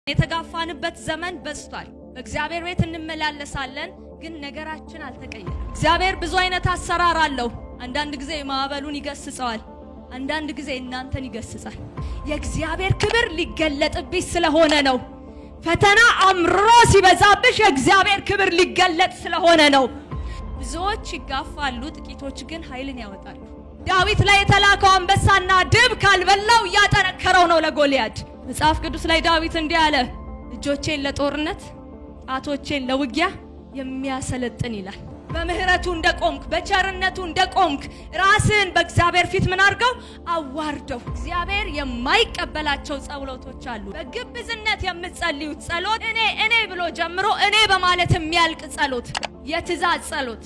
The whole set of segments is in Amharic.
የተጋፋንበት ዘመን በዝቷል። በእግዚአብሔር ቤት እንመላለሳለን፣ ግን ነገራችን አልተቀየረም። እግዚአብሔር ብዙ አይነት አሰራር አለው። አንዳንድ ጊዜ ማዕበሉን ይገስጸዋል፣ አንዳንድ ጊዜ እናንተን ይገስጻል። የእግዚአብሔር ክብር ሊገለጥብሽ ስለሆነ ነው። ፈተና አምርሮ ሲበዛብሽ የእግዚአብሔር ክብር ሊገለጥ ስለሆነ ነው። ብዙዎች ይጋፋሉ፣ ጥቂቶች ግን ኃይልን ያወጣሉ። ዳዊት ላይ የተላከው አንበሳና ድብ ካልበላው እያጠነከረው ነው ለጎልያድ። መጽሐፍ ቅዱስ ላይ ዳዊት እንዲህ አለ፣ እጆቼን ለጦርነት ጣቶቼን ለውጊያ የሚያሰለጥን ይላል። በምህረቱ እንደቆምክ በቸርነቱ እንደቆምክ ራስን በእግዚአብሔር ፊት ምን አድርገው አዋርደው። እግዚአብሔር የማይቀበላቸው ጸሎቶች አሉ። በግብዝነት የምትጸልዩት ጸሎት እኔ እኔ ብሎ ጀምሮ እኔ በማለት የሚያልቅ ጸሎት፣ የትእዛዝ ጸሎት፣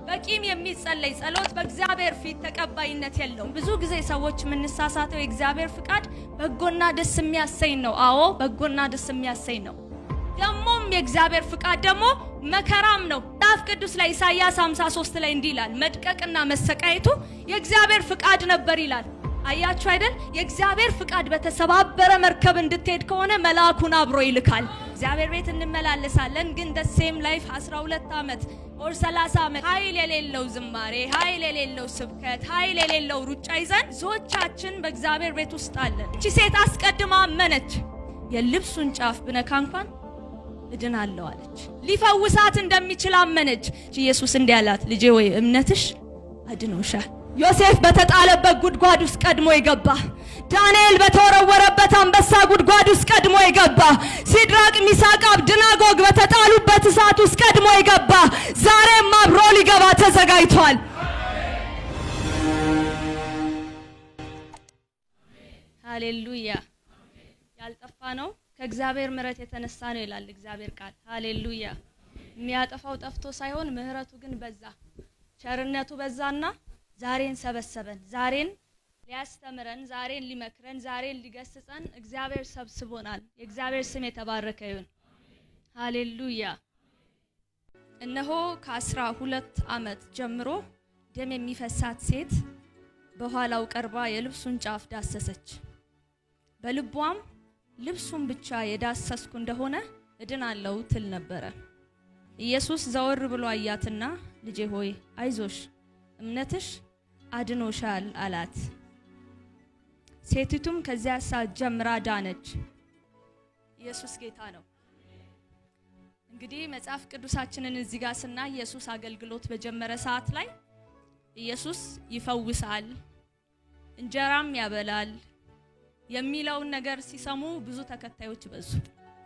በቂም የሚጸለይ ጸሎት በእግዚአብሔር ፊት ተቀባይነት የለውም። ብዙ ጊዜ ሰዎች የምንሳሳተው የእግዚአብሔር ፍቃድ በጎና ደስ የሚያሰኝ ነው። አዎ፣ በጎና ደስ የሚያሰኝ ነው። ደግሞም የእግዚአብሔር ፍቃድ ደግሞ መከራም ነው። መጽሐፍ ቅዱስ ላይ ኢሳይያስ 53 ላይ እንዲህ ይላል፣ መድቀቅና መሰቃየቱ የእግዚአብሔር ፍቃድ ነበር ይላል። አያችሁ አይደል? የእግዚአብሔር ፍቃድ በተሰባበረ መርከብ እንድትሄድ ከሆነ መልአኩን አብሮ ይልካል። እግዚአብሔር ቤት እንመላለሳለን፣ ግን the same life 12 ዓመት or 30 ዓመት ኃይል የሌለው ዝማሬ፣ ኃይል የሌለው ስብከት፣ ኃይል የሌለው ሩጫ ይዘን ብዙዎቻችን በእግዚአብሔር ቤት ውስጥ አለን። እቺ ሴት አስቀድማ አመነች። የልብሱን ጫፍ ብነካ እንኳን እድናለሁ አለች። ሊፈውሳት እንደሚችል አመነች። ኢየሱስ እንዲህ አላት፣ ልጄ ወይ እምነትሽ አድኖሻል። ዮሴፍ በተጣለበት ጉድጓድ ውስጥ ቀድሞ የገባ፣ ዳንኤል በተወረወረበት አንበሳ ጉድጓድ ውስጥ ቀድሞ የገባ፣ ሲድራቅ ሚሳቅ አብደናጎግ በተጣሉበት እሳት ውስጥ ቀድሞ የገባ ዛሬም አብሮ ሊገባ ተዘጋጅቷል። ሃሌሉያ። ያልጠፋ ነው ከእግዚአብሔር ምሕረት የተነሳ ነው ይላል እግዚአብሔር ቃል። ሃሌሉያ። የሚያጠፋው ጠፍቶ ሳይሆን ምሕረቱ ግን በዛ፣ ቸርነቱ በዛና ዛሬን ሰበሰበን። ዛሬን ሊያስተምረን፣ ዛሬን ሊመክረን፣ ዛሬን ሊገስጸን እግዚአብሔር ሰብስቦናል። የእግዚአብሔር ስም የተባረከ ይሁን። ሃሌሉያ። እነሆ ከ12 ዓመት ጀምሮ ደም የሚፈሳት ሴት በኋላው ቀርባ የልብሱን ጫፍ ዳሰሰች። በልቧም ልብሱን ብቻ የዳሰስኩ እንደሆነ እድናለሁ ትል ነበረ። ኢየሱስ ዘወር ብሎ አያትና ልጄ ሆይ አይዞሽ፣ እምነትሽ አድኖሻል አላት። ሴቲቱም ከዚያ ሰዓት ጀምራ ዳነች። ኢየሱስ ጌታ ነው። እንግዲህ መጽሐፍ ቅዱሳችንን እዚህ ጋር ስናይ ኢየሱስ አገልግሎት በጀመረ ሰዓት ላይ ኢየሱስ ይፈውሳል፣ እንጀራም ያበላል የሚለውን ነገር ሲሰሙ ብዙ ተከታዮች በዙ።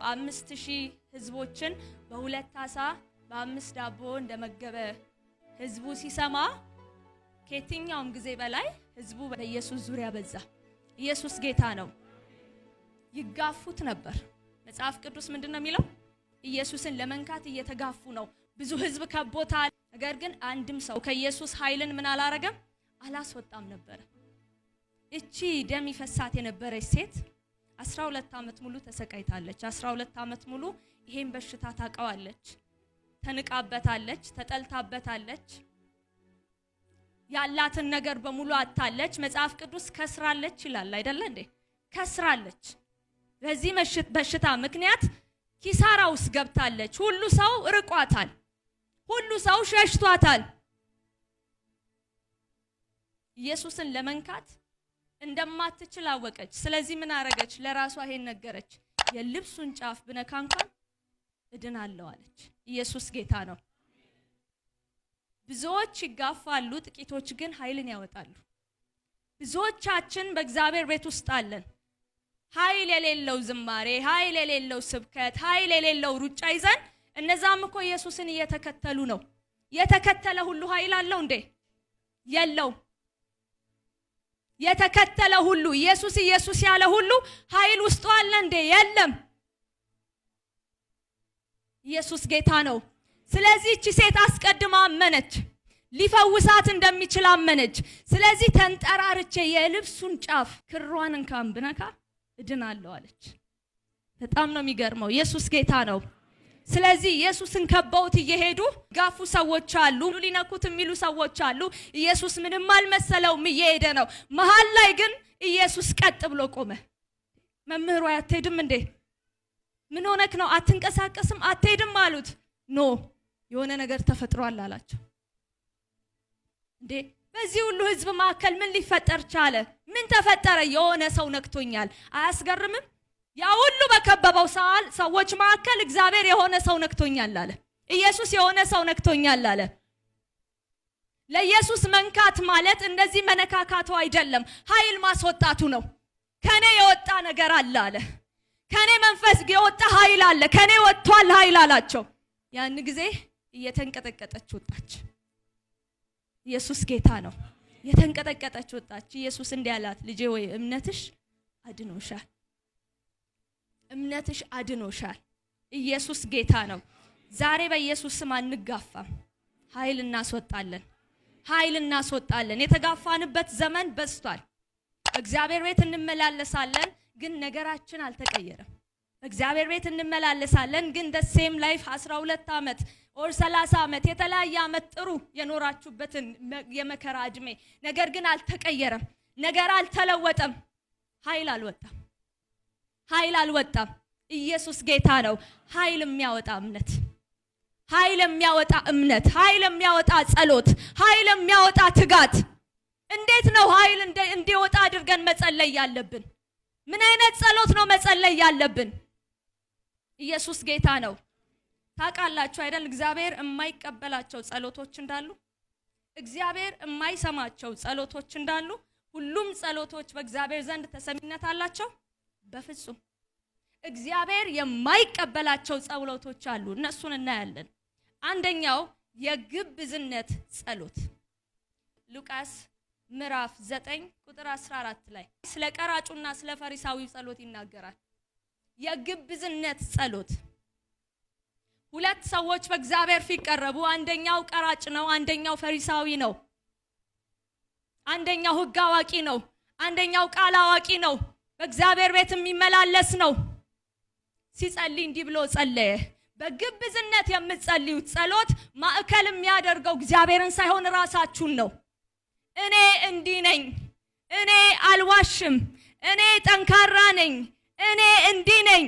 5000 ህዝቦችን በሁለት ዓሣ በአምስት ዳቦ እንደመገበ ህዝቡ ሲሰማ ከየትኛውም ጊዜ በላይ ህዝቡ በኢየሱስ ዙሪያ በዛ። ኢየሱስ ጌታ ነው። ይጋፉት ነበር። መጽሐፍ ቅዱስ ምንድን ነው የሚለው? ኢየሱስን ለመንካት እየተጋፉ ነው። ብዙ ህዝብ ከቦታል። ነገር ግን አንድም ሰው ከኢየሱስ ኃይልን ምን አላረገም? አላስወጣም ነበረ። እቺ ደም ይፈሳት የነበረች ሴት 12 ዓመት ሙሉ ተሰቃይታለች። 12 ዓመት ሙሉ ይሄን በሽታ ታውቀዋለች፣ ተንቃበታለች፣ ተጠልታበታለች። ያላትን ነገር በሙሉ አታለች። መጽሐፍ ቅዱስ ከስራለች ይላል አይደለ እንዴ? ከስራለች። በዚህ በሽታ ምክንያት ኪሳራ ውስጥ ገብታለች። ሁሉ ሰው ርቋታል። ሁሉ ሰው ሸሽቷታል። ኢየሱስን ለመንካት እንደማትችል አወቀች። ስለዚህ ምን አረገች? ለራሷ ይሄን ነገረች። የልብሱን ጫፍ ብነካ እንኳን እድናለሁ አለች። ኢየሱስ ጌታ ነው። ብዙዎች ይጋፋሉ፣ ጥቂቶች ግን ኃይልን ያወጣሉ። ብዙዎቻችን በእግዚአብሔር ቤት ውስጥ አለን። ኃይል የሌለው ዝማሬ፣ ኃይል የሌለው ስብከት፣ ኃይል የሌለው ሩጫ ይዘን እነዛም እኮ ኢየሱስን እየተከተሉ ነው። የተከተለ ሁሉ ኃይል አለው እንዴ? የለው። የተከተለ ሁሉ ኢየሱስ ኢየሱስ ያለ ሁሉ ኃይል ውስጡ አለ እንዴ? የለም። ኢየሱስ ጌታ ነው። ስለዚህ እቺ ሴት አስቀድማ አመነች፣ ሊፈውሳት እንደሚችል አመነች። ስለዚህ ተንጠራርቼ የልብሱን ጫፍ ክሯን እንኳን ብነካ እድናለሁ አለች። በጣም ነው የሚገርመው። ኢየሱስ ጌታ ነው። ስለዚህ ኢየሱስን ከበውት እየሄዱ ጋፉ ሰዎች አሉ፣ ሊነኩት የሚሉ ሰዎች አሉ። ኢየሱስ ምንም አልመሰለውም፣ እየሄደ ነው። መሀል ላይ ግን ኢየሱስ ቀጥ ብሎ ቆመ። መምህሩ አትሄድም እንዴ? ምን ሆነክ ነው? አትንቀሳቀስም፣ አትሄድም አሉት። No፣ የሆነ ነገር ተፈጥሯል አላቸው። እንዴ፣ በዚህ ሁሉ ህዝብ መካከል ምን ሊፈጠር ቻለ? ምን ተፈጠረ? የሆነ ሰው ነክቶኛል። አያስገርምም? ያ ሁሉ በከበበው ሰዎች መካከል እግዚአብሔር የሆነ ሰው ነክቶኛል አለ። ኢየሱስ የሆነ ሰው ነክቶኛል አለ። ለኢየሱስ መንካት ማለት እንደዚህ መነካካቱ አይደለም፣ ኃይል ማስወጣቱ ነው። ከኔ የወጣ ነገር አለ አለ። ከኔ መንፈስ የወጣ ኃይል አለ፣ ከኔ ወጥቷል ኃይል አላቸው። ያን ጊዜ እየተንቀጠቀጠች ወጣች። ኢየሱስ ጌታ ነው። እየተንቀጠቀጠች ወጣች። ኢየሱስ እንዲህ አላት፣ ልጄ ወይ እምነትሽ አድኖሻል። እምነትሽ አድኖሻል። ኢየሱስ ጌታ ነው። ዛሬ በኢየሱስ ስም አንጋፋም። ኃይል እናስወጣለን። ኃይል እናስወጣለን። የተጋፋንበት ዘመን በዝቷል። እግዚአብሔር ቤት እንመላለሳለን፣ ግን ነገራችን አልተቀየረም። እግዚአብሔር ቤት እንመላለሳለን፣ ግን the same life 12 ዓመት or 30 ዓመት፣ የተለያየ ዓመት ጥሩ የኖራችሁበትን የመከራ እድሜ፣ ነገር ግን አልተቀየረም። ነገር አልተለወጠም። ኃይል አልወጣም። ኃይል አልወጣም። ኢየሱስ ጌታ ነው። ኃይል የሚያወጣ እምነት፣ ኃይል የሚያወጣ እምነት፣ ኃይል የሚያወጣ ጸሎት፣ ኃይል የሚያወጣ ትጋት። እንዴት ነው ኃይል እንዲወጣ አድርገን መጸለይ ያለብን? ምን አይነት ጸሎት ነው መጸለይ ያለብን? ኢየሱስ ጌታ ነው። ታውቃላችሁ አይደል? እግዚአብሔር የማይቀበላቸው ጸሎቶች እንዳሉ፣ እግዚአብሔር የማይሰማቸው ጸሎቶች እንዳሉ። ሁሉም ጸሎቶች በእግዚአብሔር ዘንድ ተሰሚነት አላቸው? በፍጹም። እግዚአብሔር የማይቀበላቸው ጸሎቶች አሉ። እነሱን እናያለን። አንደኛው የግብዝነት ጸሎት። ሉቃስ ምዕራፍ 9 ቁጥር 14 ላይ ስለ ቀራጩና ስለ ፈሪሳዊው ጸሎት ይናገራል። የግብዝነት ጸሎት። ሁለት ሰዎች በእግዚአብሔር ፊት ቀረቡ። አንደኛው ቀራጭ ነው፣ አንደኛው ፈሪሳዊ ነው። አንደኛው ሕግ አዋቂ ነው፣ አንደኛው ቃል አዋቂ ነው። በእግዚአብሔር ቤት የሚመላለስ ነው። ሲጸልይ እንዲህ ብሎ ጸለየ። በግብዝነት የምትጸልዩት ጸሎት ማዕከል የሚያደርገው እግዚአብሔርን ሳይሆን ራሳችሁን ነው። እኔ እንዲህ ነኝ፣ እኔ አልዋሽም፣ እኔ ጠንካራ ነኝ፣ እኔ እንዲህ ነኝ፣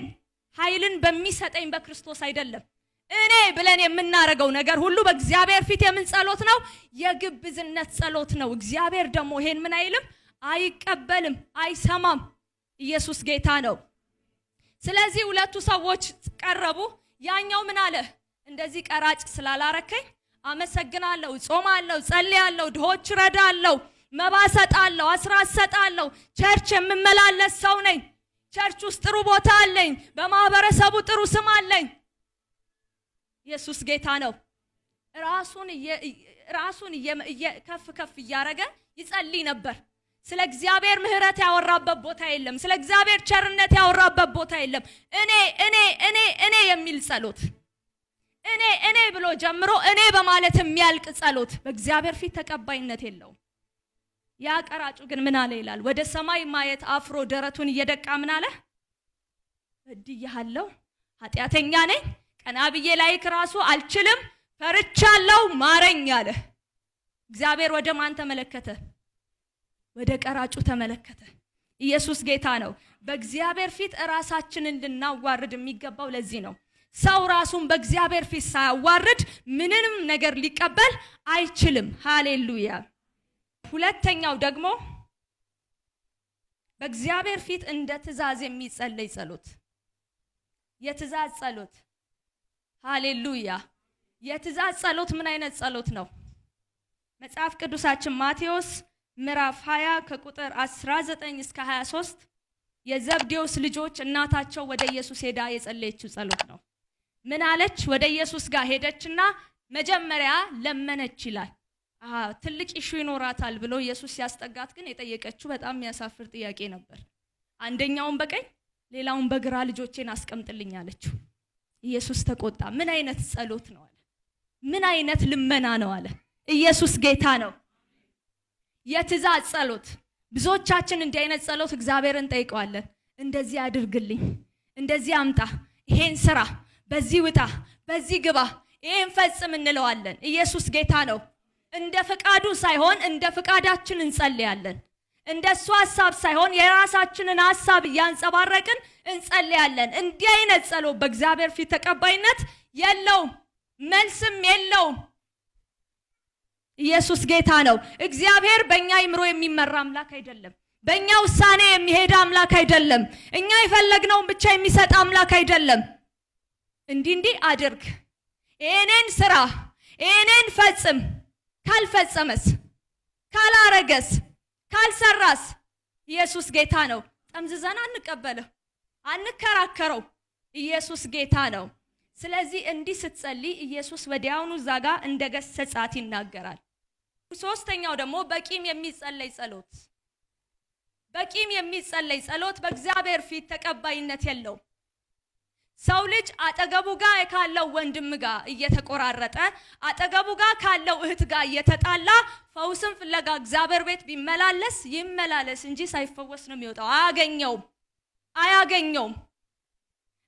ኃይልን በሚሰጠኝ በክርስቶስ አይደለም። እኔ ብለን የምናደርገው ነገር ሁሉ በእግዚአብሔር ፊት የምን ጸሎት ነው? የግብዝነት ጸሎት ነው። እግዚአብሔር ደግሞ ይሄን ምን አይልም? አይቀበልም፣ አይሰማም። ኢየሱስ ጌታ ነው። ስለዚህ ሁለቱ ሰዎች ቀረቡ። ያኛው ምን አለ? እንደዚህ ቀራጭ ስላላረከኝ አመሰግናለሁ፣ ጾማለሁ፣ ጸልያለሁ፣ ድሆች እረዳለሁ፣ መባ እሰጣለሁ፣ አስራት እሰጣለሁ፣ church የምመላለስ ሰው ነኝ፣ church ውስጥ ጥሩ ቦታ አለኝ፣ በማህበረሰቡ ጥሩ ስም አለኝ። ኢየሱስ ጌታ ነው። ራሱን ከፍ ከፍ እያረገ ይጸልይ ነበር። ስለ እግዚአብሔር ምሕረት ያወራበት ቦታ የለም። ስለ እግዚአብሔር ቸርነት ያወራበት ቦታ የለም። እኔ፣ እኔ፣ እኔ፣ እኔ የሚል ጸሎት፣ እኔ፣ እኔ ብሎ ጀምሮ እኔ በማለት የሚያልቅ ጸሎት በእግዚአብሔር ፊት ተቀባይነት የለውም። ያ ቀራጩ ግን ምን አለ ይላል? ወደ ሰማይ ማየት አፍሮ ደረቱን እየደቃ ምን አለ? በድያለሁ፣ ኃጢአተኛ ነኝ፣ ቀና ብዬ ላይክ ራሱ አልችልም፣ ፈርቻለሁ፣ ማረኝ አለ። እግዚአብሔር ወደ ማን ተመለከተ? ወደ ቀራጩ ተመለከተ። ኢየሱስ ጌታ ነው። በእግዚአብሔር ፊት ራሳችንን ልናዋርድ የሚገባው ለዚህ ነው። ሰው ራሱን በእግዚአብሔር ፊት ሳያዋርድ ምንንም ነገር ሊቀበል አይችልም። ሃሌሉያ። ሁለተኛው ደግሞ በእግዚአብሔር ፊት እንደ ትእዛዝ የሚጸለይ ጸሎት፣ የትእዛዝ ጸሎት። ሃሌሉያ። የትእዛዝ ጸሎት ምን አይነት ጸሎት ነው? መጽሐፍ ቅዱሳችን ማቴዎስ ምዕራፍ 20 ከቁጥር 19 እስከ 23 የዘብዴዎስ ልጆች እናታቸው ወደ ኢየሱስ ሄዳ የጸለየችው ጸሎት ነው። ምን አለች? ወደ ኢየሱስ ጋር ሄደችና መጀመሪያ ለመነች ይላል። አሃ፣ ትልቅ issue ይኖራታል ብሎ ኢየሱስ ሲያስጠጋት ግን የጠየቀችው በጣም የሚያሳፍር ጥያቄ ነበር። አንደኛውን በቀኝ ሌላውን በግራ ልጆቼን አስቀምጥልኝ አለችው። ኢየሱስ ተቆጣ። ምን አይነት ጸሎት ነው አለ። ምን አይነት ልመና ነው አለ። ኢየሱስ ጌታ ነው። የትእዛዝ ጸሎት። ብዙዎቻችን እንዲህ አይነት ጸሎት እግዚአብሔርን ጠይቀዋለን። እንደዚህ አድርግልኝ፣ እንደዚህ አምጣ፣ ይሄን ስራ፣ በዚህ ውጣ፣ በዚህ ግባ፣ ይሄን ፈጽም እንለዋለን። ኢየሱስ ጌታ ነው። እንደ ፍቃዱ ሳይሆን እንደ ፍቃዳችን እንጸልያለን። እንደሱ ሐሳብ ሳይሆን የራሳችንን ሐሳብ እያንጸባረቅን እንጸልያለን። እንዲህ አይነት ጸሎት በእግዚአብሔር ፊት ተቀባይነት የለውም፣ መልስም የለውም። ኢየሱስ ጌታ ነው። እግዚአብሔር በእኛ አይምሮ የሚመራ አምላክ አይደለም። በእኛ ውሳኔ የሚሄድ አምላክ አይደለም። እኛ የፈለግነውን ብቻ የሚሰጥ አምላክ አይደለም። እንዲህ እንዲህ አድርግ፣ ይሄንን ስራ፣ ይሄንን ፈጽም፣ ካልፈጸመስ፣ ካላረገስ፣ ካልሰራስ? ኢየሱስ ጌታ ነው። ጠምዝዘን አንቀበለው፣ አንከራከረው። ኢየሱስ ጌታ ነው። ስለዚህ እንዲህ ስትጸልይ ኢየሱስ ወዲያውኑ እዛ ጋር እንደገሰጻት ይናገራል። ሶስተኛው ደግሞ በቂም የሚጸለይ ጸሎት። በቂም የሚጸለይ ጸሎት በእግዚአብሔር ፊት ተቀባይነት የለውም። ሰው ልጅ አጠገቡ ጋር ካለው ወንድም ጋር እየተቆራረጠ፣ አጠገቡ ጋር ካለው እህት ጋር እየተጣላ ፈውስን ፍለጋ እግዚአብሔር ቤት ቢመላለስ ይመላለስ እንጂ ሳይፈወስ ነው የሚወጣው። አያገኘውም፣ አያገኘውም።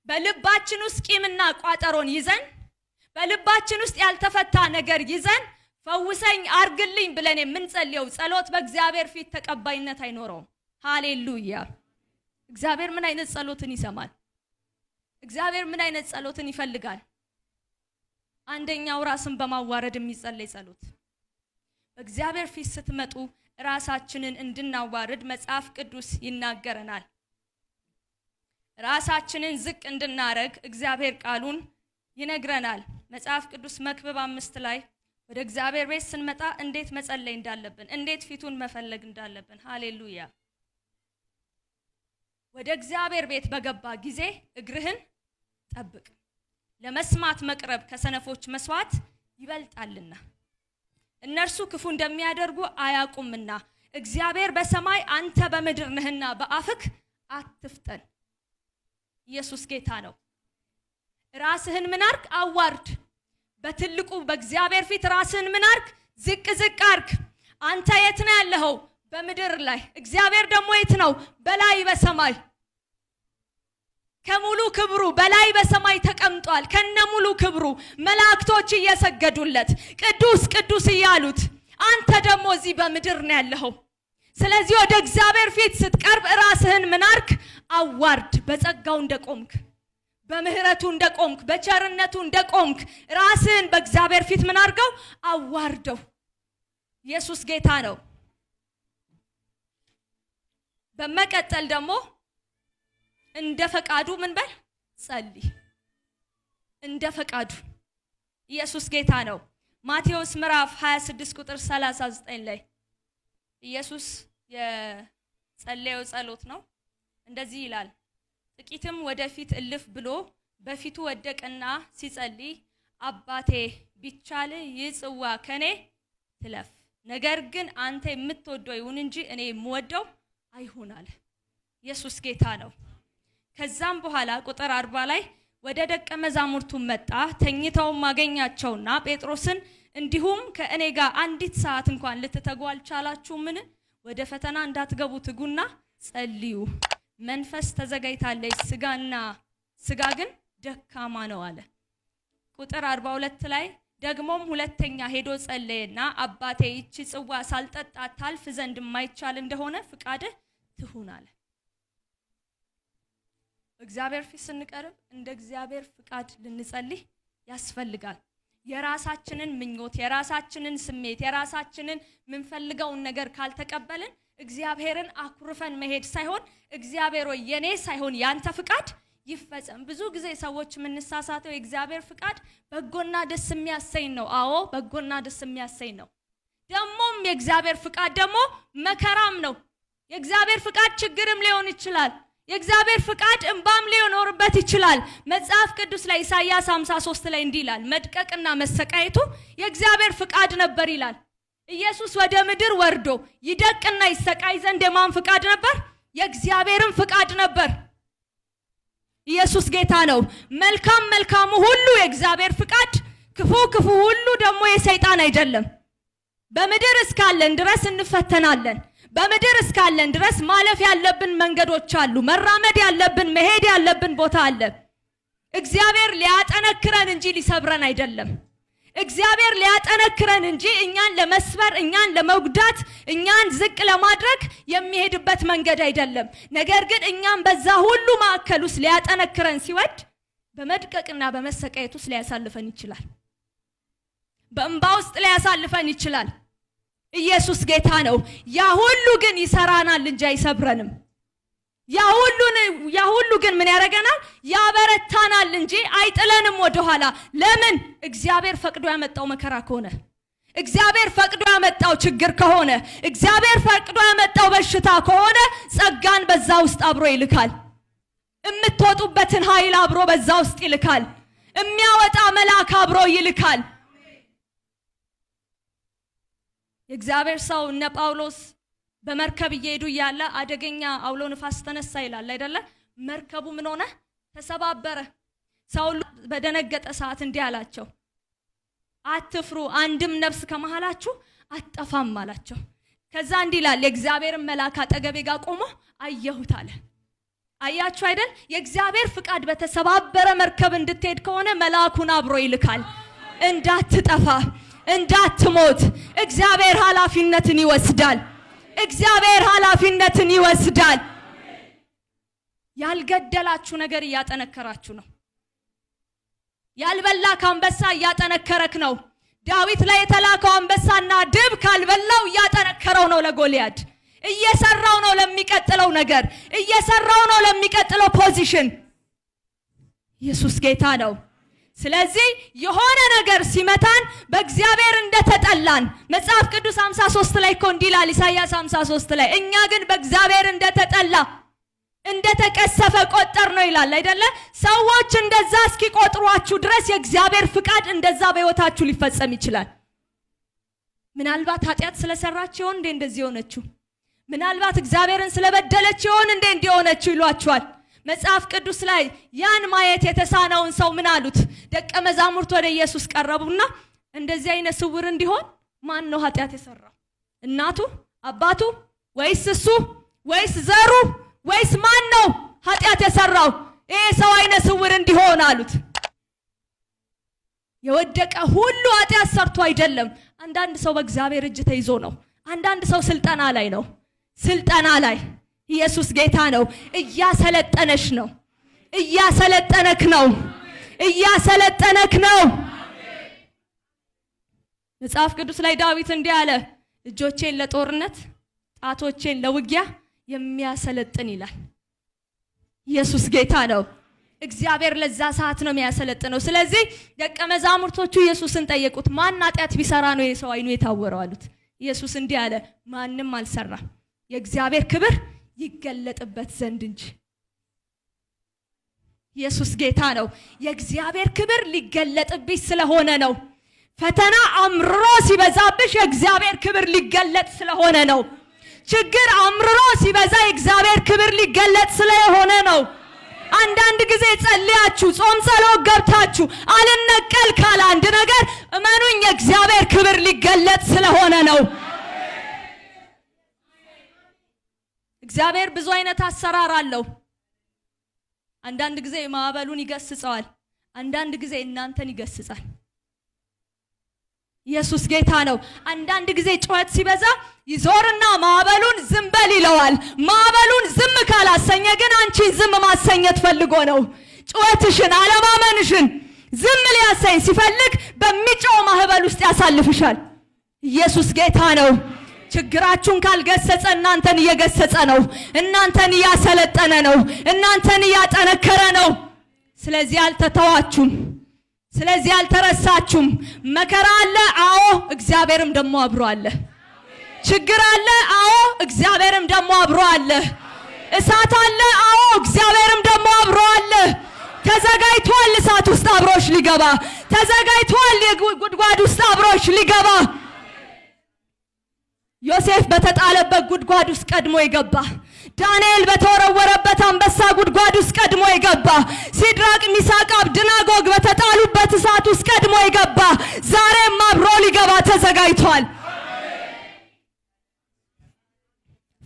በልባችን ውስጥ ቂምና ቋጠሮን ይዘን፣ በልባችን ውስጥ ያልተፈታ ነገር ይዘን ፈውሰኝ አርግልኝ ብለን የምንጸልየው ጸሎት በእግዚአብሔር ፊት ተቀባይነት አይኖረውም። ሃሌሉያ! እግዚአብሔር ምን አይነት ጸሎትን ይሰማል? እግዚአብሔር ምን አይነት ጸሎትን ይፈልጋል? አንደኛው ራስን በማዋረድ የሚጸለይ ጸሎት። በእግዚአብሔር ፊት ስትመጡ ራሳችንን እንድናዋርድ መጽሐፍ ቅዱስ ይናገረናል። ራሳችንን ዝቅ እንድናረግ እግዚአብሔር ቃሉን ይነግረናል። መጽሐፍ ቅዱስ መክብብ 5 ላይ ወደ እግዚአብሔር ቤት ስንመጣ እንዴት መጸለይ እንዳለብን፣ እንዴት ፊቱን መፈለግ እንዳለብን። ሃሌሉያ! ወደ እግዚአብሔር ቤት በገባ ጊዜ እግርህን ጠብቅ፣ ለመስማት መቅረብ ከሰነፎች መስዋዕት ይበልጣልና። እነርሱ ክፉ እንደሚያደርጉ አያውቁምና፣ እግዚአብሔር በሰማይ አንተ በምድር ነህና በአፍክ አትፍጠን። ኢየሱስ ጌታ ነው። ራስህን ምን አርግ? አዋርድ። በትልቁ በእግዚአብሔር ፊት ራስህን ምን አርግ? ዝቅ ዝቅ አርግ። አንተ የት ነው ያለኸው? በምድር ላይ። እግዚአብሔር ደግሞ የት ነው? በላይ በሰማይ፣ ከሙሉ ክብሩ በላይ በሰማይ ተቀምጧል። ከነሙሉ ክብሩ መላእክቶች እየሰገዱለት ቅዱስ ቅዱስ እያሉት፣ አንተ ደግሞ እዚህ በምድር ነው ያለኸው። ስለዚህ ወደ እግዚአብሔር ፊት ስትቀርብ ራስህን ምን አርግ? አዋርድ። በጸጋው እንደቆምክ፣ በምህረቱ እንደቆምክ፣ በቸርነቱ እንደቆምክ ራስህን በእግዚአብሔር ፊት ምን አርገው? አዋርደው። ኢየሱስ ጌታ ነው። በመቀጠል ደግሞ እንደ ፈቃዱ ምን በል? ጸልይ። እንደ ፈቃዱ። ኢየሱስ ጌታ ነው። ማቴዎስ ምዕራፍ 26 ቁጥር 39 ላይ ኢየሱስ የጸለየው ጸሎት ነው። እንደዚህ ይላል፣ ጥቂትም ወደፊት እልፍ ብሎ በፊቱ ወደቀና ሲጸልይ፣ አባቴ ቢቻል ይህ ጽዋ ከኔ ትለፍ፣ ነገር ግን አንተ የምትወደው ይሁን እንጂ እኔ የምወደው አይሁን አለ። ኢየሱስ ጌታ ነው። ከዛም በኋላ ቁጥር 40 ላይ ወደ ደቀ መዛሙርቱ መጣ፣ ተኝተውም አገኛቸውና ጴጥሮስን፣ እንዲሁም ከእኔ ጋር አንዲት ሰዓት እንኳን ልትተጉ አልቻላችሁምን? ወደ ፈተና እንዳትገቡ ትጉና ጸልዩ። መንፈስ ተዘጋጅታለች፣ ስጋ ግን ደካማ ነው አለ። ቁጥር 42 ላይ ደግሞም ሁለተኛ ሄዶ ጸለየና፣ አባቴ ይቺ ጽዋ ሳልጠጣ ታልፍ ዘንድ የማይቻል እንደሆነ ፍቃድህ ትሁን አለ። እግዚአብሔር ፊት ስንቀርብ እንደ እግዚአብሔር ፍቃድ ልንጸልይ ያስፈልጋል። የራሳችንን ምኞት፣ የራሳችንን ስሜት፣ የራሳችንን ምንፈልገውን ነገር ካልተቀበልን እግዚአብሔርን አኩርፈን መሄድ ሳይሆን፣ እግዚአብሔር ሆይ የኔ ሳይሆን ያንተ ፍቃድ ይፈጸም። ብዙ ጊዜ ሰዎች የምንሳሳተው የእግዚአብሔር ፍቃድ በጎና ደስ የሚያሰኝ ነው። አዎ፣ በጎና ደስ የሚያሰኝ ነው። ደግሞም የእግዚአብሔር ፍቃድ ደግሞ መከራም ነው። የእግዚአብሔር ፍቃድ ችግርም ሊሆን ይችላል። የእግዚአብሔር ፍቃድ እንባም ሊኖርበት ይችላል። መጽሐፍ ቅዱስ ላይ ኢሳይያስ 53 ላይ እንዲህ ይላል፣ መድቀቅና መሰቃየቱ የእግዚአብሔር ፍቃድ ነበር ይላል። ኢየሱስ ወደ ምድር ወርዶ ይደቅና ይሰቃይ ዘንድ የማን ፍቃድ ነበር? የእግዚአብሔርም ፍቃድ ነበር። ኢየሱስ ጌታ ነው። መልካም መልካሙ ሁሉ የእግዚአብሔር ፍቃድ፣ ክፉ ክፉ ሁሉ ደግሞ የሰይጣን አይደለም። በምድር እስካለን ድረስ እንፈተናለን። በምድር እስካለን ድረስ ማለፍ ያለብን መንገዶች አሉ። መራመድ ያለብን፣ መሄድ ያለብን ቦታ አለ። እግዚአብሔር ሊያጠነክረን እንጂ ሊሰብረን አይደለም። እግዚአብሔር ሊያጠነክረን እንጂ እኛን ለመስበር፣ እኛን ለመጉዳት፣ እኛን ዝቅ ለማድረግ የሚሄድበት መንገድ አይደለም። ነገር ግን እኛን በዛ ሁሉ ማዕከል ውስጥ ሊያጠነክረን ሲወድ በመድቀቅና በመሰቃየት ውስጥ ሊያሳልፈን ይችላል። በእንባ ውስጥ ሊያሳልፈን ይችላል። ኢየሱስ ጌታ ነው። ያ ሁሉ ግን ይሰራናል እንጂ አይሰብረንም። ያ ሁሉ ግን ምን ያደርገናል? ያበረታናል እንጂ አይጥለንም ወደኋላ። ለምን? እግዚአብሔር ፈቅዶ ያመጣው መከራ ከሆነ፣ እግዚአብሔር ፈቅዶ ያመጣው ችግር ከሆነ፣ እግዚአብሔር ፈቅዶ ያመጣው በሽታ ከሆነ ጸጋን በዛ ውስጥ አብሮ ይልካል። የምትወጡበትን ኃይል አብሮ በዛ ውስጥ ይልካል። የሚያወጣ መልአክ አብሮ ይልካል። የእግዚአብሔር ሰው እነ ጳውሎስ በመርከብ እየሄዱ እያለ አደገኛ አውሎ ንፋስ ተነሳ ይላል አይደለ? መርከቡ ምን ሆነ? ተሰባበረ። ሰው በደነገጠ ሰዓት እንዲህ አላቸው፣ አትፍሩ፣ አንድም ነፍስ ከመሃላችሁ አትጠፋም አላቸው። ከዛ እንዲህ ይላል፣ የእግዚአብሔርን መልአክ አጠገቤ ጋር ቆሞ አየሁት አለ። አያችሁ አይደል? የእግዚአብሔር ፍቃድ በተሰባበረ መርከብ እንድትሄድ ከሆነ መልአኩን አብሮ ይልካል፣ እንዳትጠፋ እንዳትሞት። እግዚአብሔር ኃላፊነትን ይወስዳል። እግዚአብሔር ኃላፊነትን ይወስዳል። ያልገደላችሁ ነገር እያጠነከራችሁ ነው። ያልበላክ አንበሳ እያጠነከረክ ነው። ዳዊት ላይ የተላከው አንበሳና ድብ ካልበላው እያጠነከረው ነው። ለጎልያድ እየሰራው ነው። ለሚቀጥለው ነገር እየሰራው ነው። ለሚቀጥለው position። ኢየሱስ ጌታ ነው። ስለዚህ የሆነ ነገር ሲመታን በእግዚአብሔር እንደተጠላን መጽሐፍ ቅዱስ 53 ላይ እኮ እንዲህ ይላል፣ ኢሳይያስ 53 ላይ እኛ ግን በእግዚአብሔር እንደተጠላ እንደተቀሰፈ ቆጠር ነው ይላል አይደለ? ሰዎች እንደዛ እስኪቆጥሯችሁ ድረስ የእግዚአብሔር ፍቃድ እንደዛ በሕይወታችሁ ሊፈጸም ይችላል። ምናልባት ኃጢአት ስለሰራች ይሆን እንዴ እንደዚህ የሆነችው? ምናልባት እግዚአብሔርን ስለበደለች ይሆን እንዴ እንዲህ የሆነችው ይሏችኋል። መጽሐፍ ቅዱስ ላይ ያን ማየት የተሳነውን ሰው ምን አሉት? ደቀ መዛሙርት ወደ ኢየሱስ ቀረቡና እንደዚህ አይነ ስውር እንዲሆን ማን ነው ኃጢአት የሰራው? እናቱ፣ አባቱ፣ ወይስ እሱ፣ ወይስ ዘሩ፣ ወይስ ማን ነው ኃጢአት የሰራው ይሄ ሰው አይነ ስውር እንዲሆን አሉት። የወደቀ ሁሉ ኃጢአት ሰርቶ አይደለም። አንዳንድ ሰው በእግዚአብሔር እጅ ተይዞ ነው። አንዳንድ ሰው ስልጠና ላይ ነው። ስልጠና ላይ ኢየሱስ ጌታ ነው። እያሰለጠነሽ ነው። እያሰለጠነክ ነው። እያሰለጠነክ ነው። መጽሐፍ ቅዱስ ላይ ዳዊት እንዲህ አለ፣ እጆቼን ለጦርነት ጣቶቼን ለውጊያ የሚያሰለጥን ይላል። ኢየሱስ ጌታ ነው። እግዚአብሔር ለዛ ሰዓት ነው የሚያሰለጥነው። ስለዚህ ደቀ መዛሙርቶቹ ኢየሱስን ጠየቁት፣ ማን ኃጢአት ቢሰራ ነው የሰው አይኑ የታወረው አሉት። ኢየሱስ እንዲህ አለ፣ ማንም አልሰራም፣ የእግዚአብሔር ክብር ይገለጥበት ዘንድ እንጂ። ኢየሱስ ጌታ ነው። የእግዚአብሔር ክብር ሊገለጥብሽ ስለሆነ ነው። ፈተና አምርሮ ሲበዛብሽ የእግዚአብሔር ክብር ሊገለጥ ስለሆነ ነው። ችግር አምርሮ ሲበዛ የእግዚአብሔር ክብር ሊገለጥ ስለሆነ ነው። አንዳንድ ጊዜ ጸልያችሁ ጾም ጸሎት ገብታችሁ አልነቀል ካለ አንድ ነገር እመኑኝ የእግዚአብሔር ክብር ሊገለጥ ስለሆነ ነው። እግዚአብሔር ብዙ አይነት አሰራር አለው። አንዳንድ ጊዜ ማዕበሉን ይገስጸዋል፣ አንዳንድ ጊዜ እናንተን ይገስጻል። ኢየሱስ ጌታ ነው። አንዳንድ ጊዜ ጩኸት ሲበዛ ይዞርና ማዕበሉን ዝም በል ይለዋል። ማዕበሉን ዝም ካላሰኘ ግን አንቺን ዝም ማሰኘት ፈልጎ ነው። ጩኸትሽን፣ አለማመንሽን ዝም ሊያሰኝ ሲፈልግ በሚጮህ ማዕበል ውስጥ ያሳልፍሻል። ኢየሱስ ጌታ ነው። ችግራችሁን ካልገሰጸ እናንተን እየገሰጸ ነው። እናንተን እያሰለጠነ ነው። እናንተን እያጠነከረ ነው። ስለዚህ አልተተዋችሁም። ስለዚህ አልተረሳችሁም። መከራ አለ፣ አዎ፣ እግዚአብሔርም ደግሞ አብሮ አለ። ችግር አለ፣ አዎ፣ እግዚአብሔርም ደግሞ አብሮ አለ። እሳት አለ፣ አዎ፣ እግዚአብሔርም ደግሞ አብሮ አለ። ተዘጋጅቷል እሳት ውስጥ አብሮሽ ሊገባ፣ ተዘጋጅቷል የጉድጓድ ውስጥ አብሮሽ ሊገባ። ዮሴፍ በተጣለበት ጉድጓድ ውስጥ ቀድሞ የገባ፣ ዳንኤል በተወረወረበት አንበሳ ጉድጓድ ውስጥ ቀድሞ የገባ፣ ሲድራቅ ሚሳቅ አብደናጎግ በተጣሉበት እሳት ውስጥ ቀድሞ የገባ ዛሬም አብሮ ሊገባ ተዘጋጅቷል።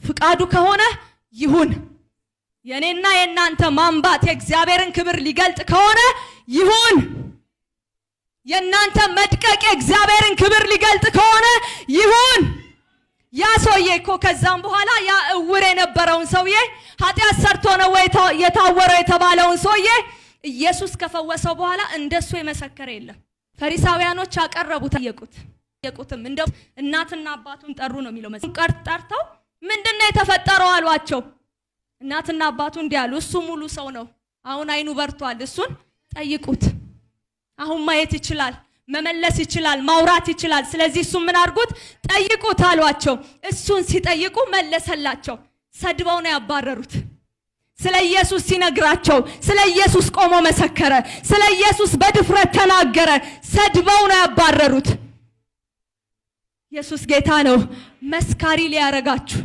ፍቃዱ ከሆነ ይሁን። የኔና የናንተ ማንባት የእግዚአብሔርን ክብር ሊገልጥ ከሆነ ይሁን። የእናንተ መድቀቅ የእግዚአብሔርን ክብር ሊገልጥ ከሆነ ይሁን። ያ ሰውዬ እኮ ከዛም በኋላ ያ እውር የነበረውን ሰውዬ፣ ኃጢአት ሰርቶ ነው ወይ የታወረው የተባለውን ሰውዬ ኢየሱስ ከፈወሰው በኋላ እንደሱ የመሰከረ የለም። ፈሪሳውያኖች አቀረቡት፣ ጠየቁት። ጠየቁትም እንደ እናትና አባቱን ጠሩ ነው የሚለው መጽሐፍ። ጠርተው ምንድነው የተፈጠረው አሏቸው። እናትና አባቱ እንዲህ አሉ፣ እሱ ሙሉ ሰው ነው፣ አሁን አይኑ በርቷል፣ እሱን ጠይቁት። አሁን ማየት ይችላል፣ መመለስ ይችላል፣ ማውራት ይችላል። ስለዚህ እሱን ምን አድርጉት? ጠይቁት አሏቸው። እሱን ሲጠይቁ መለሰላቸው። ሰድበው ነው ያባረሩት። ስለ ኢየሱስ ሲነግራቸው ስለ ኢየሱስ ቆሞ መሰከረ። ስለ ኢየሱስ በድፍረት ተናገረ። ሰድበው ነው ያባረሩት። ኢየሱስ ጌታ ነው። መስካሪ ሊያረጋችሁ፣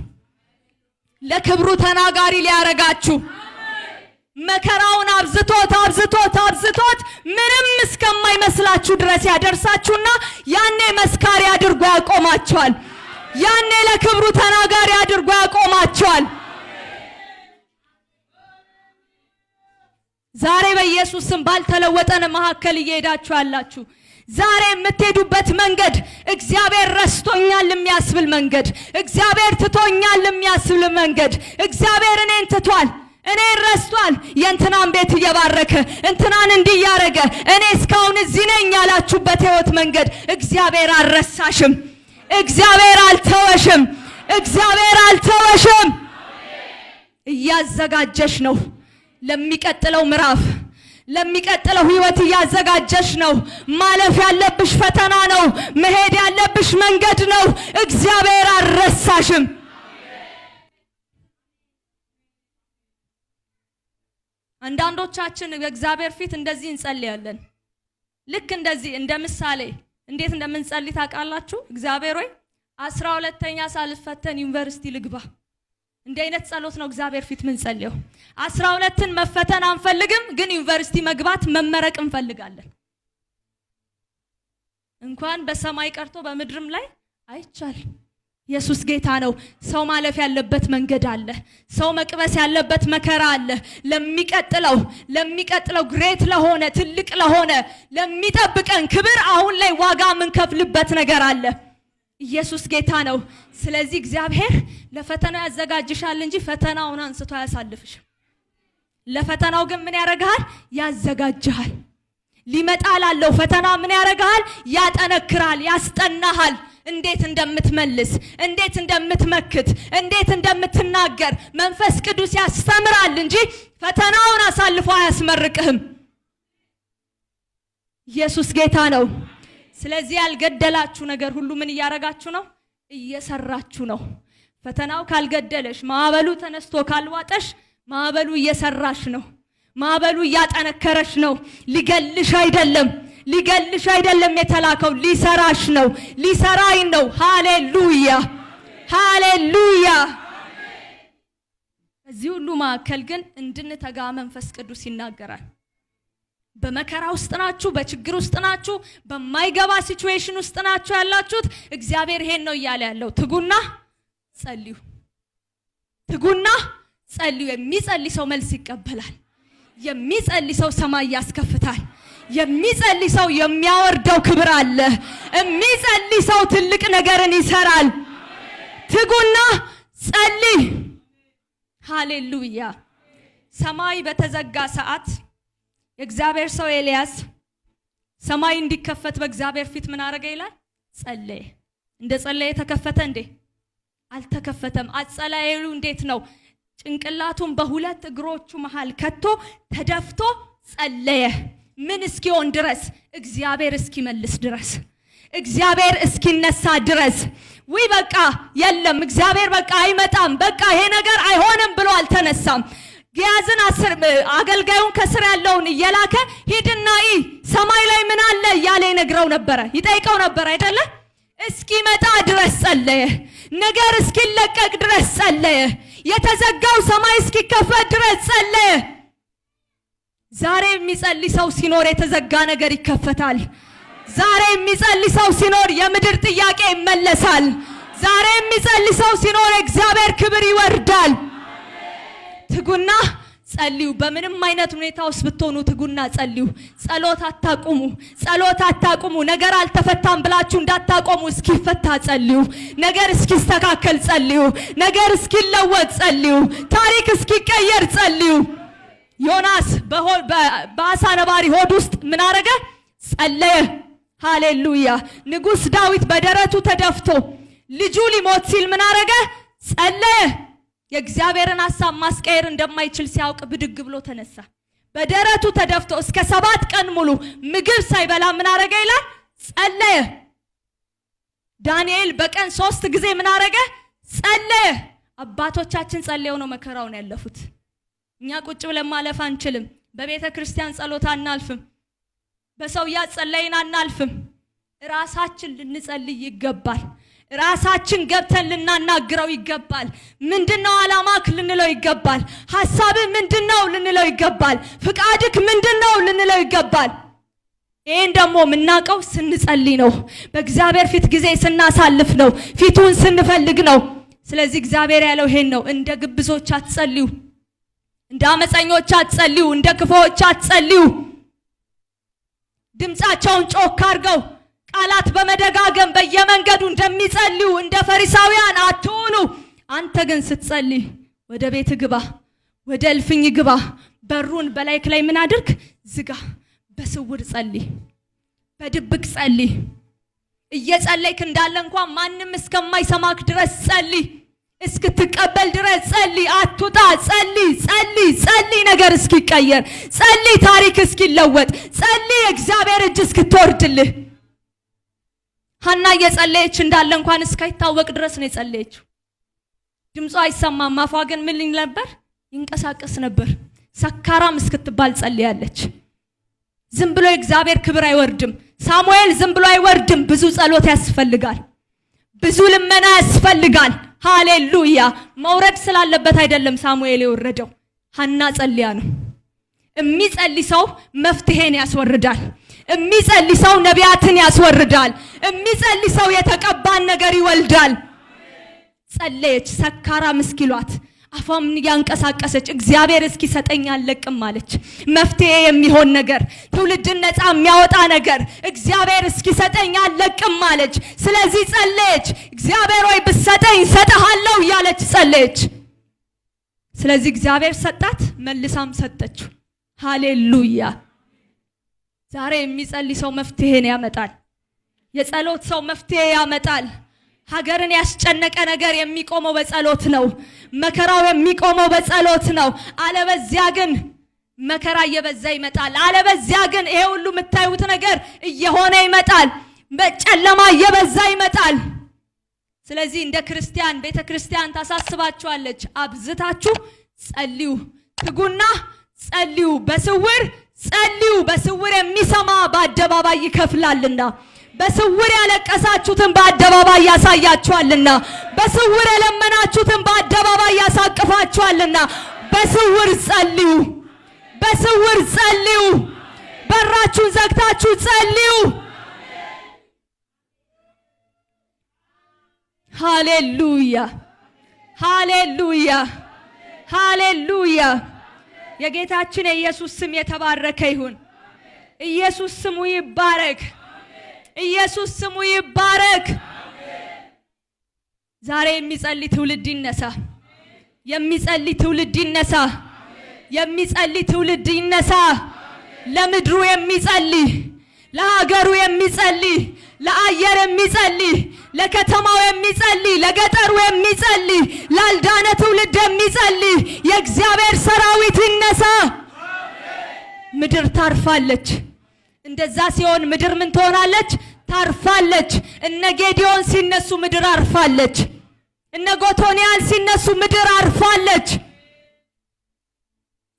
ለክብሩ ተናጋሪ ሊያረጋችሁ፣ መከራውን አብዝቶት አብዝቶት አብዝቶት ምንም እስከማይመስላችሁ ድረስ ያደርሳችሁና ያኔ መስካሪ አድርጎ ያቆማችኋል። ያኔ ለክብሩ ተናጋሪ አድርጎ ያቆማችኋል። ዛሬ በኢየሱስ ስም ባልተለወጠን መካከል እየሄዳችሁ ያላችሁ፣ ዛሬ የምትሄዱበት መንገድ እግዚአብሔር ረስቶኛል የሚያስብል መንገድ፣ እግዚአብሔር ትቶኛል የሚያስብል መንገድ፣ እግዚአብሔር እኔን ትቷል፣ እኔን ረስቷል፣ የእንትናን ቤት እየባረከ፣ እንትናን እንዲህ እያረገ፣ እኔ እስካሁን እዚህ ነኝ ያላችሁበት ህይወት መንገድ፣ እግዚአብሔር አልረሳሽም። እግዚአብሔር አልተወሽም። እግዚአብሔር አልተወሽም። እያዘጋጀሽ ነው ለሚቀጥለው ምዕራፍ፣ ለሚቀጥለው ህይወት እያዘጋጀሽ ነው። ማለፍ ያለብሽ ፈተና ነው። መሄድ ያለብሽ መንገድ ነው። እግዚአብሔር አልረሳሽም። አንዳንዶቻችን በእግዚአብሔር ፊት እንደዚህ እንጸልያለን። ልክ እንደዚህ እንደ ምሳሌ እንዴት እንደምንጸልይ ታውቃላችሁ? እግዚአብሔር ሆይ፣ 12ኛ ሳልፈተን ዩኒቨርሲቲ ልግባ። እንዲህ አይነት ጸሎት ነው እግዚአብሔር ፊት ምንጸልየው። 12ን መፈተን አንፈልግም፣ ግን ዩኒቨርሲቲ መግባት መመረቅ እንፈልጋለን። እንኳን በሰማይ ቀርቶ በምድርም ላይ አይቻልም። ኢየሱስ ጌታ ነው። ሰው ማለፍ ያለበት መንገድ አለ። ሰው መቅመስ ያለበት መከራ አለ። ለሚቀጥለው great ለሆነ፣ ትልቅ ለሆነ፣ ለሚጠብቀን ክብር አሁን ላይ ዋጋ የምንከፍልበት ነገር አለ። ኢየሱስ ጌታ ነው። ስለዚህ እግዚአብሔር ለፈተናው ያዘጋጅሻል እንጂ ፈተናውን አንስቶ አያሳልፍሽም። ለፈተናው ግን ምን ያደርግሃል? ያዘጋጅሃል። ሊመጣ ላለው ፈተና ምን ያደርግሃል? ያጠነክራል፣ ያስጠናሃል። እንዴት እንደምትመልስ፣ እንዴት እንደምትመክት፣ እንዴት እንደምትናገር መንፈስ ቅዱስ ያስተምራል እንጂ ፈተናውን አሳልፎ አያስመርቅህም። ኢየሱስ ጌታ ነው። ስለዚህ ያልገደላችሁ ነገር ሁሉ ምን እያረጋችሁ ነው? እየሰራችሁ ነው። ፈተናው ካልገደለሽ፣ ማዕበሉ ተነስቶ ካልዋጠሽ፣ ማዕበሉ እየሰራሽ ነው። ማዕበሉ እያጠነከረሽ ነው። ሊገልሽ አይደለም፣ ሊገልሽ አይደለም የተላከው፣ ሊሰራሽ ነው፣ ሊሰራኝ ነው። ሃሌሉያ፣ ሃሌሉያ። በዚህ ሁሉ መካከል ግን እንድንተጋ መንፈስ ቅዱስ ይናገራል። በመከራ ውስጥ ናችሁ፣ በችግር ውስጥ ናችሁ፣ በማይገባ situation ውስጥ ናችሁ ያላችሁት። እግዚአብሔር ይሄን ነው እያለ ያለው፣ ትጉና ጸልዩ፣ ትጉና ጸልዩ። የሚጸልይ ሰው መልስ ይቀበላል። የሚጸልይ ሰው ሰማይ ያስከፍታል። የሚጸልይ ሰው የሚያወርደው ክብር አለ። የሚጸልይ ሰው ትልቅ ነገርን ይሰራል። ትጉና ጸልይ። ሃሌሉያ። ሰማይ በተዘጋ ሰዓት የእግዚአብሔር ሰው ኤልያስ ሰማይ እንዲከፈት በእግዚአብሔር ፊት ምን አረገ ይላል? ጸለየ። እንደ ጸለየ ተከፈተ እንዴ? አልተከፈተም። አጸላየሉ እንዴት ነው? ጭንቅላቱን በሁለት እግሮቹ መሃል ከቶ ተደፍቶ ጸለየ። ምን እስኪሆን ድረስ? እግዚአብሔር እስኪመልስ ድረስ፣ እግዚአብሔር እስኪነሳ ድረስ። ውይ በቃ የለም፣ እግዚአብሔር በቃ አይመጣም፣ በቃ ይሄ ነገር አይሆንም ብሎ አልተነሳም። ግያዝን አስር አገልጋዩን ከስር ያለውን እየላከ ሂድና ይ ሰማይ ላይ ምን አለ እያለ ይነግረው ነበረ፣ ይጠይቀው ነበር አይደለ? እስኪመጣ ድረስ ጸለየ። ነገር እስኪለቀቅ ድረስ ጸለየ። የተዘጋው ሰማይ እስኪከፈት ድረስ ጸለየ። ዛሬ የሚጸልይ ሰው ሲኖር የተዘጋ ነገር ይከፈታል። ዛሬ የሚጸልይ ሰው ሲኖር የምድር ጥያቄ ይመለሳል። ዛሬ የሚጸልይ ሰው ሲኖር የእግዚአብሔር ክብር ይወርዳል። ትጉና ጸልዩ። በምንም አይነት ሁኔታ ውስጥ ብትሆኑ ትጉና ጸልዩ። ጸሎት አታቁሙ። ጸሎት አታቁሙ። ነገር አልተፈታም ብላችሁ እንዳታቆሙ። እስኪፈታ ጸልዩ። ነገር እስኪስተካከል ጸልዩ። ነገር እስኪለወጥ ጸልዩ። ታሪክ እስኪቀየር ጸልዩ። ዮናስ በአሳ ነባሪ ሆድ ውስጥ ምን አረገ? ጸለየ። ሃሌሉያ። ንጉሥ ዳዊት በደረቱ ተደፍቶ ልጁ ሊሞት ሲል ምን አረገ? ጸለየ። የእግዚአብሔርን ሐሳብ ማስቀየር እንደማይችል ሲያውቅ ብድግ ብሎ ተነሳ። በደረቱ ተደፍቶ እስከ 7 ቀን ሙሉ ምግብ ሳይበላ ምን አረገ ይላል? ጸለየ። ዳንኤል በቀን 3 ጊዜ ምን አረገ? ጸለየ። አባቶቻችን ጸልየው ነው መከራውን ያለፉት። እኛ ቁጭ ብለን ማለፍ አንችልም። በቤተ ክርስቲያን ጸሎት አናልፍም። በሰው እያጸለይን አናልፍም። ራሳችን ልንጸልይ ይገባል። ራሳችን ገብተን ልናናግረው ይገባል። ምንድነው አላማክ ልንለው ይገባል። ሐሳብህ ምንድነው ልንለው ይገባል። ፍቃድክ ምንድነው ልንለው ይገባል። ይህን ደግሞ የምናውቀው ስንጸልይ ነው። በእግዚአብሔር ፊት ጊዜ ስናሳልፍ ነው። ፊቱን ስንፈልግ ነው። ስለዚህ እግዚአብሔር ያለው ይሄን ነው። እንደ ግብዞች አትጸልዩ፣ እንደ አመፀኞች አትጸልዩ፣ እንደ ክፉዎች አትጸልዩ። ድምፃቸውን ጮክ አድርገው ቃላት በመደጋገም በየመንገዱ እንደሚጸልዩ እንደ ፈሪሳውያን አትሁኑ። አንተ ግን ስትጸልይ ወደ ቤት ግባ፣ ወደ እልፍኝ ግባ፣ በሩን በላይክ ላይ ምን አድርግ? ዝጋ። በስውር ጸልይ፣ በድብቅ ጸልይ። እየጸለይክ እንዳለ እንኳን ማንም እስከማይሰማክ ድረስ ጸልይ። እስክትቀበል ድረስ ጸልይ። አትውጣ። ጸልይ፣ ጸልይ፣ ጸልይ። ነገር እስኪቀየር ጸልይ። ታሪክ እስኪለወጥ ጸልይ። የእግዚአብሔር እጅ እስክትወርድልህ። ሀና እየጸለየች እንዳለ እንኳን እስካይታወቅ ድረስ ነው የጸለየችው። ድምጿ አይሰማም፣ አፏ ግን ምን ይል ነበር? ይንቀሳቀስ ነበር። ሰካራም እስክትባል ጸልያለች። ዝም ብሎ የእግዚአብሔር ክብር አይወርድም። ሳሙኤል ዝም ብሎ አይወርድም። ብዙ ጸሎት ያስፈልጋል። ብዙ ልመና ያስፈልጋል። ሃሌሉያ። መውረድ ስላለበት አይደለም ሳሙኤል የወረደው፣ ሀና ጸልያ ነው። የሚጸልይ ሰው መፍትሄን ያስወርዳል። የሚጸልይ ሰው ነቢያትን ያስወርዳል። የሚጸልይ ሰው የተቀባን ነገር ይወልዳል። ጸለየች፣ ሰካራም እስኪሏት አፏም እያንቀሳቀሰች እግዚአብሔር እስኪሰጠኝ አልለቅም አለች። መፍትሄ የሚሆን ነገር፣ ትውልድን ነፃ የሚያወጣ ነገር እግዚአብሔር እስኪሰጠኝ አልለቅም አለች። ስለዚህ ጸለየች። እግዚአብሔር ሆይ ብትሰጠኝ እሰጥሃለሁ እያለች ጸለየች። ስለዚህ እግዚአብሔር ሰጣት፣ መልሳም ሰጠችው። ሃሌሉያ። ዛሬ የሚጸልይ ሰው መፍትሄን ያመጣል። የጸሎት ሰው መፍትሄ ያመጣል። ሀገርን ያስጨነቀ ነገር የሚቆመው በጸሎት ነው። መከራው የሚቆመው በጸሎት ነው። አለበዚያ ግን መከራ እየበዛ ይመጣል። አለበዚያ ግን ይሄ ሁሉ የምታዩት ነገር እየሆነ ይመጣል። ጨለማ እየበዛ ይመጣል። ስለዚህ እንደ ክርስቲያን ቤተ ክርስቲያን ታሳስባችኋለች። አብዝታችሁ ጸልዩ፣ ትጉና ጸልዩ፣ በስውር ጸልዩ። በስውር የሚሰማ በአደባባይ ይከፍላልና፣ በስውር ያለቀሳችሁትን በአደባባይ ያሳያችኋልና፣ በስውር የለመናችሁትን በአደባባይ ያሳቅፋችኋልና፣ በስውር ጸልዩ፣ በስውር ጸልዩ። በራችሁን ዘግታችሁ ጸልዩ። ሃሌሉያ፣ ሃሌሉያ፣ ሃሌሉያ። የጌታችን የኢየሱስ ስም የተባረከ ይሁን። ኢየሱስ ስሙ ይባረክ። ኢየሱስ ስሙ ይባረክ። ዛሬ የሚጸልይ ትውልድ ይነሳ። የሚጸልይ ትውልድ ይነሳ። የሚጸልይ ትውልድ ይነሳ። ለምድሩ የሚጸልይ፣ ለሀገሩ የሚጸልይ፣ ለአየር የሚጸልይ፣ ለከተማው የሚጸልይ፣ ለገጠሩ የሚጸልይ፣ ላልዳነ ትውልድ የሚጸልይ የእግዚአብሔር ሰራዊት ይነሳ። ምድር ታርፋለች። እንደዛ ሲሆን ምድር ምን ትሆናለች? ታርፋለች። እነ ጌዲዮን ሲነሱ ምድር አርፋለች። እነ ጎቶንያል ሲነሱ ምድር አርፋለች።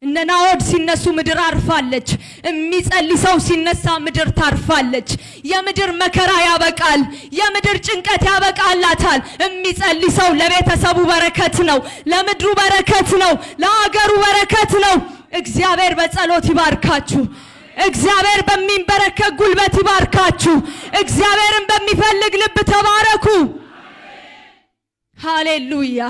እነ ናዖድ ሲነሱ ምድር አርፋለች። የሚጸልይ ሰው ሲነሳ ምድር ታርፋለች። የምድር መከራ ያበቃል። የምድር ጭንቀት ያበቃላታል። የሚጸልይ ሰው ለቤተሰቡ በረከት ነው፣ ለምድሩ በረከት ነው፣ ለሀገሩ በረከት ነው። እግዚአብሔር በጸሎት ይባርካችሁ። እግዚአብሔር በሚንበረከክ ጉልበት ይባርካችሁ። እግዚአብሔርን በሚፈልግ ልብ ተባረኩ። ሃሌሉያ።